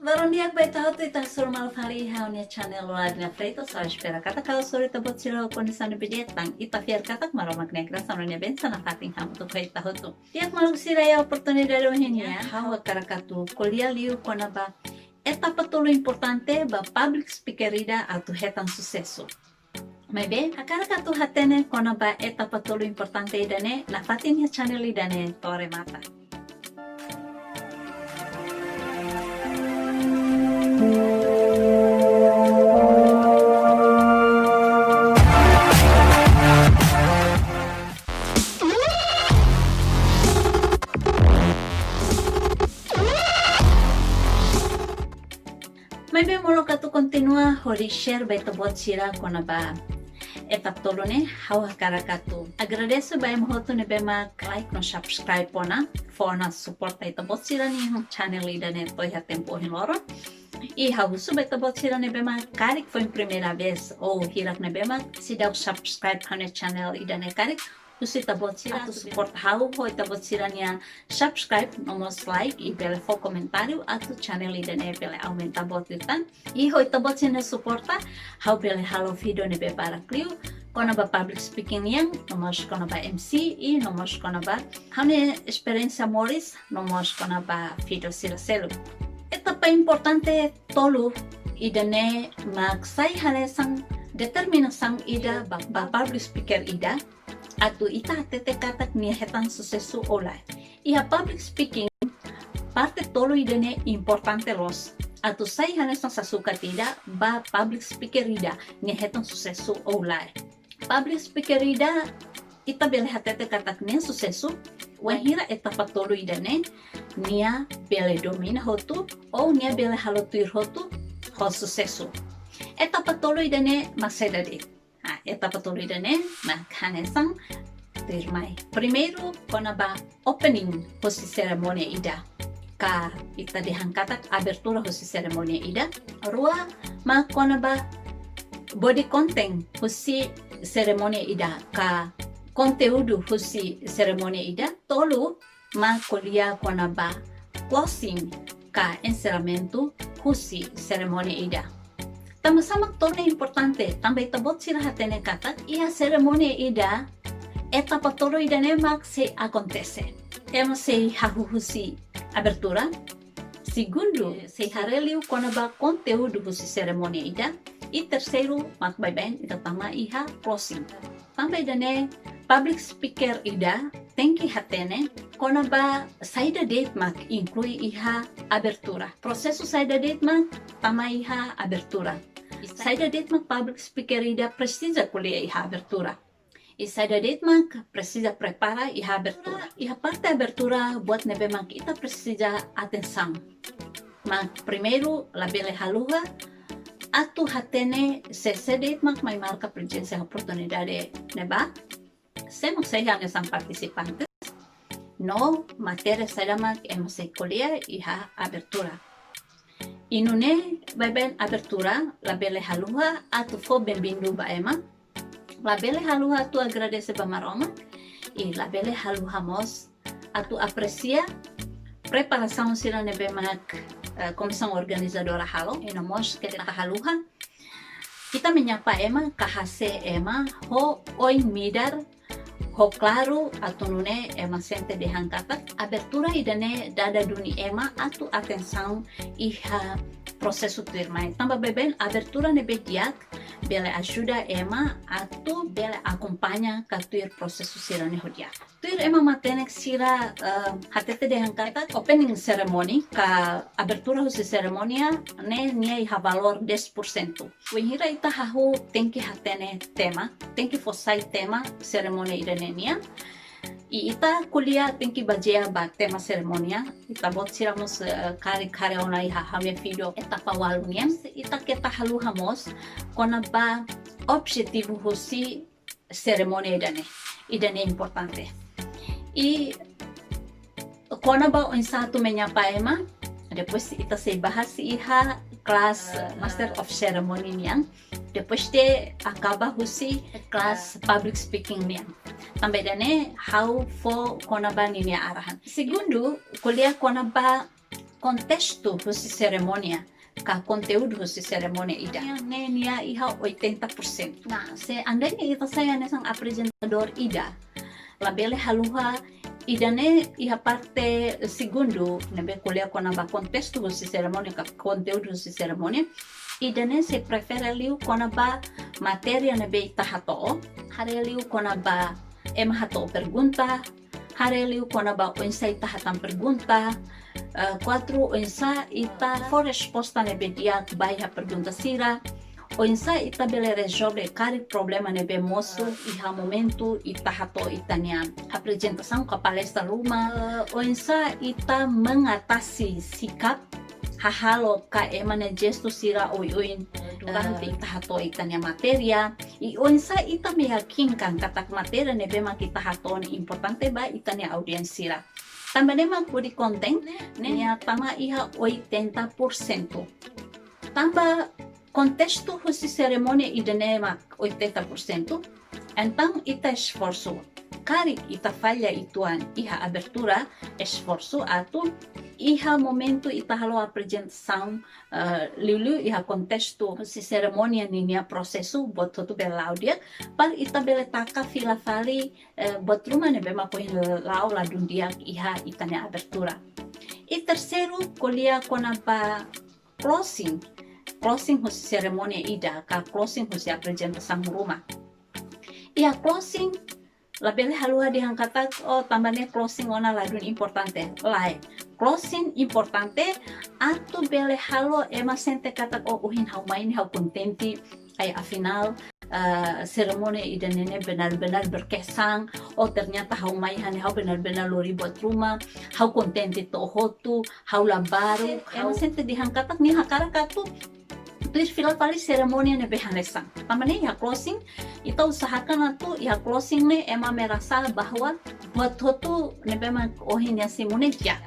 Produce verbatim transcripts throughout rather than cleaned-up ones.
Loron di'ak ba ita hotu, ita hasoru malu fali iha ha'u-nia channel Lorena Freitas. Ha'u espera katak ha'u hasoru ita-boot sira ho kondisaun ne'ebé di'ak, tan ita fiar katak Maromak nia grasa no nia bensaun nafatin hamutuk ho ita hotu. Di'ak maluk sira, iha oportunidade ohin nian ha'u hakarak atu ko'alia liu kona-ba etapa tolu importante ba public speaker ida atu hetan susesu. Maibé, hakarak atu hatene kona-ba etapa tolu importante ida-ne'e, nafatin iha channel ida-ne'e to'o remata. Maibé molok atu kontinua hodi share ba ita-boot sira kona-ba etapa tolu ne'e, ha'u hakarak atu agradese ba ema hotu ne'ebé mak like no subscribe ona, fó ona suporta ita-boot sira-nia channel ida-ne'e to'o iha tempu ohin loron. I ha'u husu ba ita-boot sira ne'ebé mak karik foin primeira vez, ou hirak ne'ebé mak seidauk subscribe ha'u-nia channel ida-ne'e karik, husu ita-boot sira atu suporta ha'u ho ita-boot sira-nia subscribe, no mós like, i bele fó komentáriu atu channel ida-ne'e bele aumenta boot liután. I ho ita-boot sira-nia suporta, ha'u bele halo vídeo ne'ebé barak liu kona-ba public speaking nian, no mós kona-ba M C, i no mós kona-ba ha'u-nia esperiénsia moris, no mós kona-ba vídeo sira seluk. Etapa importante tolu ida-ne'e mak sai hanesan determinasaun ida ba, ba public speaker ida, atu ita hatete katak nia hetan susesu ou lae. Iha public speaking, parte tolu ida-ne'e importante loos, atu sai hanesan sasukat ida ba public speaker ida nia hetan susesu ou lae. Public speaker ida, ita bele hatete katak nia susesu wainhira etapa tolu ida-ne'e nia bele domina hotu, ou nia bele halo tuir hotu ho susesu. Etapa tolu ida-ne'e mak saida de'it? Ah, etapa tolu ida-ne'e mak hanesan tuirmai. Primeiru, kona-ba opening husi serimónia ida, ka ita dehan katak abertura husi serimónia ida. Rua, mak kona-ba body content husi serimónia ida, ka konteúdu husi serimónia ida. Tolu, mak ko'alia kona-ba closing ka enserramentu husi serimónia ida. Tanbasá mak tolu ne'e importante? Tanba ita-boot sira hatene katak iha serimónia ida, etapa tolu ida-ne'e mak sei akontese. Ema sei hahú husi abertura, segundu, sei haree liu kona-ba konteúdu husi serimónia ida, i terseiru, mak baibain ita tama iha closing. Tanba ida-ne'e, public speaker ida tenke hatene kona-ba saida de'it mak inklui iha abertura. Prosesu saida de'it mak tama iha abertura. Saida de'it mak public speaker ida presiza ko'alia iha abertura. I saida de'it mak presiza prepara iha abertura. Iha parte abertura buat ne'ebé mak ita presiza atensaun. Mak primeiru, labele haluha atu hatene sé, sé de'it mak mai marka prezensa iha oportunidade ne'ebá, sé mak sai hanesan partisipantes, no matéria saida mak ema sei ko'alia iha abertura. I nune'e, baibain abertura, labele haluha atu fó benvindu ba ema, labele haluha atu agradese ba Maromak, i labele haluha mós atu apresia preparasaun sira ne'ebé mak, eh, komisaun organizadora halo, i no mós keta haluha ita menyapa ema ka hase'e ema ho oin midar, ho klaru, atu nune'e ema sente dehan katak abertura ida-ne'e dada duni ema atu atensaun iha prosesu tuirmai. Tanba baibain abertura ne'ebé di'ak bele ajuda ema atu bele akompaña ka tuir prosesu sira-ne'e ho di'ak. Tuir ema matenek sira, eh, hatete dehan katak opening ceremony ka abertura husi serimónia ne'e nia iha valór dez por cento. Wainhira ita hahú tenke hatene tema, tenke fó sai tema serimónia ida-ne'e nian. I ita ko'alia tenke bazeia ba tema serimónia. Ita-boot sira mós, eh, karik haree ona iha ha'u-nia vídeo etapa ualu nian. Ita keta haluha mós kona-ba objetivu husi serimónia ida-ne'e. Ida-ne'e importante. I kona-ba oinsá atu menyapa ema, depois ita sei bahas iha kelas, eh, Master of Ceremony nian. Depois de akaba husi kelas public speaking nian. Tanba ida-ne'e ha'u fó kona-ba ninia arahan. Segundu, ko'alia kona-ba kontestu husi serimónia, ka konteúdu husi serimónia ida-ne'e, nia iha oitenta por cento. Nah, se andainya ita sai hanesan aprezentadór ida, labele haluha ida-ne'e iha parte segundu, ne'ebé ko'alia kona-ba kontestu husi serimónia, ka konteúdu husi serimónia, ida-ne'e sei prefere liu kona-ba matéria ne'ebé ita hato'o, haree liu kona-ba ema hato'o pergunta, haree liu kona-ba oinsá ita hatán pergunta, eh, kuadru oinsá ita fó resposta ne'ebé di'ak ba iha pergunta sira, oinsá ita bele rezolve karik problema ne'ebé mosu iha momentu ita hato'o ita-nia aprezentasaun ka palestra ruma, eh, oinsá ita mengatasi sikap hahalok ka ema nia jestu sira oioin durante, eh, ita hato'o ita-nia matéria, i oinsá ita meyakinkan katak matéria ne'ebé mak ita hato'o ne'e importante ba ita-nia audiénsia sira. Tanba ne'e mak hodi konten ne'e, nia tama iha oitenta por cento. Tanba kontestu husi serimónia ida-ne'e mak oitenta por cento, entaun ita esforsu. Karik ita falla uitoan iha abertura, esforsu atu iha momentu ita halo aprezentasaun, eh, liuliu iha kontestu husi serimónia ninia prosesu, buat hotu bele la'o di'ak, para ita bele taka fila fali, eh, buat ruma ne'ebé mak ohin la'o ladún di'ak iha ita-nia abertura. I terseiru, ko'alia kona-ba closing, closing husi serimónia ida, ka closing husi aprezentasaun ruma. Iha closing, labele haluha dehan katak, oh, tanba ne'e closing ona ladún importante. Lae, closing importante atu bele halo ema sente katak, oh, ohin ha'u mai ne'e ha'u kontente, ai afinál, eh, serimónia ida-ne'e ne'e benar-benar berkesan, oh, ternyata ha'u mai iha ne'e ha'u benar-benar lori buat ruma, ha'u kontente to'o hotu, ha'u la baruk, ema sente dehan katak nia hakarak atu tuir fila fali serimónia ne'ebé hanesan. Tanba ne'e iha closing, ita usahakan atu iha closing ne'e ema merasa bahwa buat hotu ne'ebé mak ohin nia simu ne'e di'ak.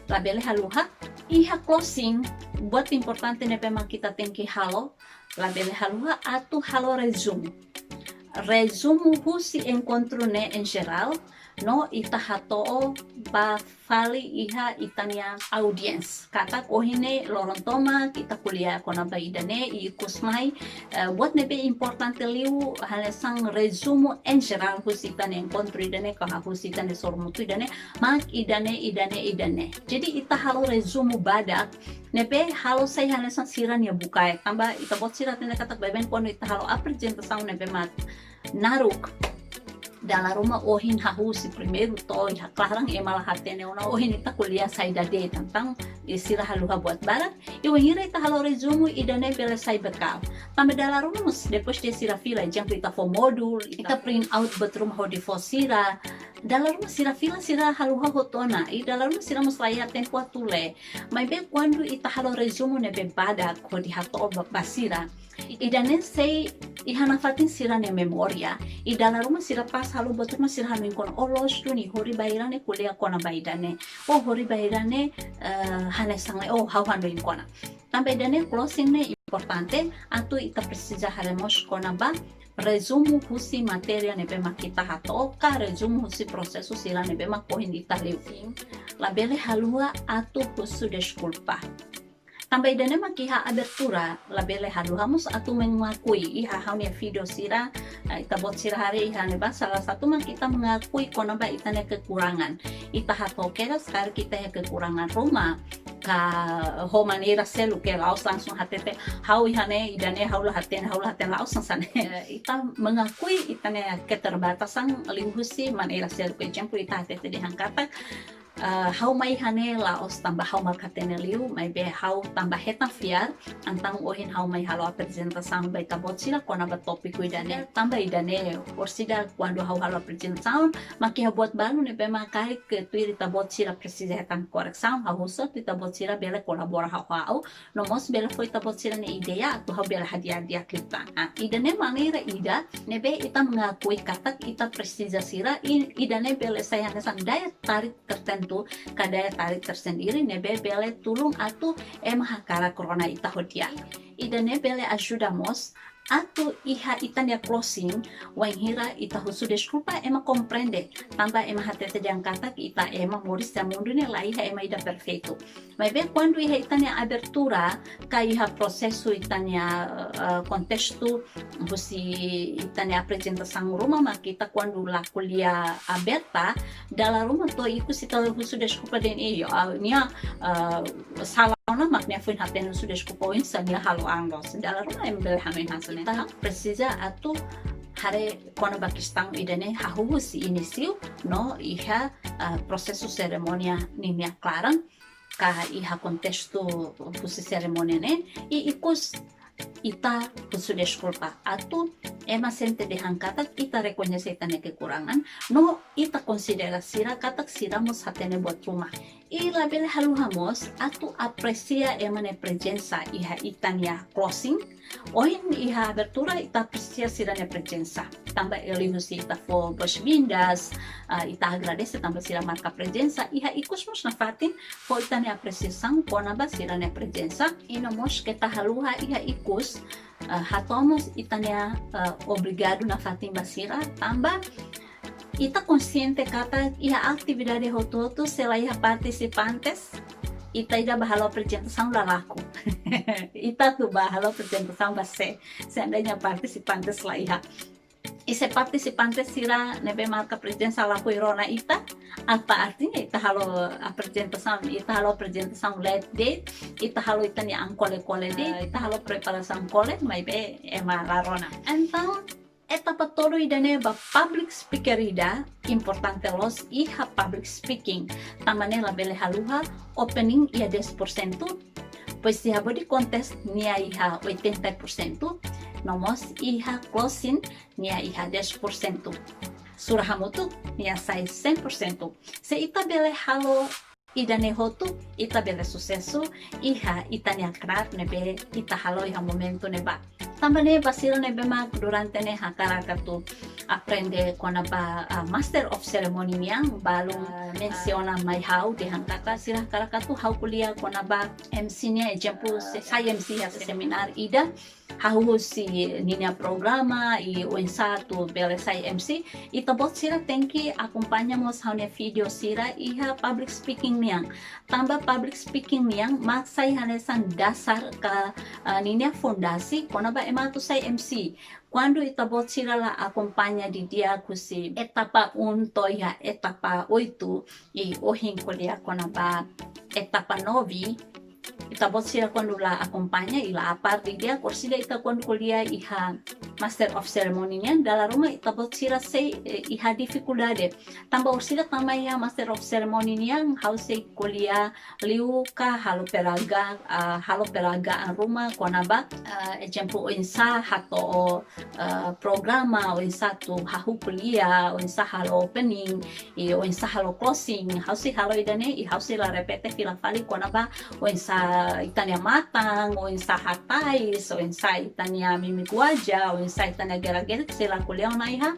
Labele haluha, iha closing, buat importante ne'ebé mak ita tenke halo, labele haluha atu halo rezumu. Rezumu husi enkontru ne'e em geral, no ita hato'o ba fali iha ita-nia audiénsia. Katak ohin ne'e loron tomak ita ko'alia kona-ba ida-ne'e, i ikus mai, eh, buat ne'ebé importante liu hanesan rezumu em geral husi ita-nia enkontru ida-ne'e, ka husi ita-nia sorumutu ida-ne'e, mak ida-ne'e, ida-ne'e, ida-ne'e. Jadi ita halo rezumu badak, ne'ebé halo sai hanesan sira-nia bukae. Tanba ita-boot sira hatene katak baibain kuandu ita halo aprezentasaun ne'ebé mak naruk, dala ruma ohin hahú husi primeiru to'o iha klaran ema la hatene ona ohin ita ko'alia saida de'it, entaun sira haluha buat barak. I wainhira ita halo rezumu, ida-ne'e bele sai bekal. Tanba dala ruma mós depois de sira fila, ezemplu ita fó módulu, ita print out buat ruma hodi fó sira, dala ruma sira fila, sira haluha hotu ona, i dala ruma sira mós la iha tempu atu lee. Maibé kuandu ita halo rezumu ne'ebé badak hodi hato'o ba, ba sira, ida-ne'e sei iha nafatin sira-nia memória, i dala ruma sira pas halo buat ruma sira hanoin kona, oh, loos duni, horibainrua ne'e ko'alia kona-ba ida-ne'e, oh, horibainrua ne'e, eh, hanesan ne'e, oh, ha'u hanoin kona. Tanba ida-ne'e closing ne'e importante atu ita presiza haree mós kona-ba rezumu husi matéria ne'ebé mak ita hato'o, ka rezumu husi prosesu sira ne'ebé mak ohin ita liu. Labele haluha atu husu deskulpa. Tanba ida-ne'e mak iha abertura, labele haluha mós atu mengakui. Iha ha'u-nia vídeo sira, eh, ita-boot sira haree iha ne'ebá, salah satu mak ita mengakui kona-ba ita-nia kekurangan. Ita hato'o kedas karik ita iha kekurangan ruma, ka ho maneira seluk, ke la'ós langsung hatete, ha'u iha ne'e, ida-ne'e ha'u la hatene, ha'u la hatene, la'ós hanesan ne'e. Eh, ita mengakui ita-nia keterbatasan liuhusi maneira seluk. Ezemplu, ita hatete dehan katak, eh, ha'u mai iha ne'e la'ós tanba ha'u mak hatene liu, maibé ha'u tanba hetan fiar, entaun ohin ha'u mai halo aprezentasaun ba ita-boot sira kona-ba tópiku ida-ne'e. Tanba ida-ne'e, orsida kuandu ha'u halo aprezentasaun, mak iha buat balu ne'ebé mak karik tuir ita-boot sira presiza hetan koresaun, ha'u husu atu ita-boot sira bele kolabora ho ha'u, no mós bele fó ita-boot sira-nia ideia atu ha'u bele hadi'a di'ak liután. Ah, ida-ne'e maneira ida ne'ebé ita mengakui katak ita presiza sira, i ida-ne'e bele sai hanesan daya tarik tertentu, ka daya tarik tersendiri ne'ebé bele tulun atu ema hakarak rona ita ho di'ak. Ida-ne'e bele ajuda mós atu iha ita-nia closing, wainhira ita husu deskulpa, ema komprende. Tanba ema hatete dehan katak ita ema moris iha mundu ne'e la iha ema ida perfeitu. Maibé kuandu iha ita-nia abertura, ka iha prosesu ita-nia, eh, kontestu, husi ita-nia aprezentasaun ruma, mak ita kuandu la ko'alia aberta, dala ruma to'o ikus ita husu deskulpa dehan, "Ei, ah, nia, ah, sala ona, mak nia foin hatene husu deskulpa, oinsá nia halo an loos." Dala ruma ema bele hanoin hanesan ne'e. Ita presiza atu haree kona-ba kestaun ida-ne'e hahú husi inísiu no iha, ah, prosesu serimónia ninia klaran, ka iha kontestu husi serimónia ne'e, i ikus ita husu deskulpa atu ema sente dehan katak ita rekoñese ita-nia kekurangan, no ita konsidera sira katak sira mós hatene buat ruma. I labele haluha mós atu apresia ema nia prezensa iha ita-nia closing. Ohin iha abertura ita apresia sira-nia prezensa. Tanba liuhusi ita fó boas-vindas, ah, ita agradese tanba sira marka prezensa, iha ikus mós nafatin fó ita-nia apresiasaun kona-ba sira-nia prezensa. I no mós keta haluha iha ikus, ah, hato'o mós ita-nia, ah, obrigadu nafatin ba sira, tanba ita konsiente katak iha atividade hotu-hotu se la iha partisipantes, ita ida bá halo aprezentasaun la laku. Ita atu bá halo aprezentasaun ba sé, seandainya partisipantes la iha. I se partisipantes sira ne'ebé marka prezensa la laku rona ita, apa artinya ita halo aprezentasaun, ita halo aprezentasaun leet de'it, ita halo ita-nia an kole-kole de'it, ita halo preparasaun kole, maibé ema la rona. Entaun, etapa tolu ida-ne'e ba public speaker ida importante loos iha public speaking. Tanba ne'e labele haluha, opening iha dez por cento, pois iha body contest nia iha oitenta por cento, no mós iha closing nia iha dez por cento. Sura hamutuk nia sai cem por cento. Se ita bele halo ida-ne'e hotu, ita bele susesu iha ita-nia knaar ne'ebé ita halo iha momentu ne'ebá. Tanba ne'e ba sira ne'ebé mak durante ne'e hakarak atu aprende kona-ba, ah, Master of Ceremony nian, balu, ah, mensiona mai ha'u dehan katak sira hakarak atu ha'u ko'alia kona-ba M C nian, ezemplu, se-, sai M C iha semináriu ida, hahú husi ninia programa, i oinsá atu bele sai M C, ita-boot sira tenke akompaña mós ha'u-nia vídeo sira iha public speaking nian. Tanba public speaking nian mak sai hanesan dasar ka, ah, ninia fondasi kona-ba ema atu sai M C. Kuandu ita-boot sira la akompaña didi'ak husi etapa um to'o iha etapa oito, i ohin ko'alia kona-ba etapa nove, ita-boot sira kuandu la akompaña i la apár didi'ak, orsida ita kuandu ko'alia iha Master of Ceremony nian, dala ruma ita-boot sira sei, eh, iha difikuldade. Tanba orsida tama iha Master of Ceremony nian, ha'u sei ko'alia liu ka halo peraga, ah, halo peragaan ruma kona-ba, ah, ezemplu oinsá hato'o, ah, programa, oinsá atu hahú ko'alia, oinsá halo opening, i oinsá halo closing. Ha'u sei halo ida-ne'e, i ha'u sei la repete fila fali kona-ba oinsá ita-nia matan, oinsá hatais, oinsá ita-nia mimik wajah, oinsá ita-nia gerak-gerik, sei la ko'alia ona iha,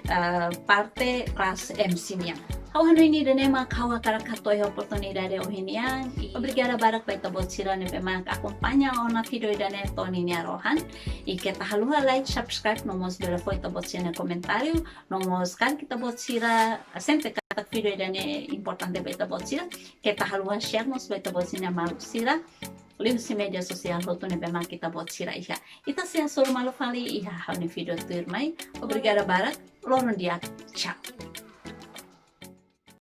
ah, parte kelas M C nian. Ha'u hanoin ida-ne'e mak ha'u hakarak hato'o iha oportunidade ohin nian. I obrigada barak ba ita-boot sira ne'ebé mak akompaña ona vídeo ida-ne'e to'o ninia rohan. I keta haluha like, subscribe, no mós bele fó ita-boot sira-nia komentáriu, no mós karik ita-boot sira sente katak vídeo ida-ne'e importante ba ita-boot sira, keta haluha share mós ba ita-boot sira-nia maluk sira liuhusi média sosiál hotu ne'ebé mak ita-boot sira iha. Ita sei hasoru malu fali iha ha'u-nia vídeo tuirmai. Obrigada barak, loron di'ak. Tchau.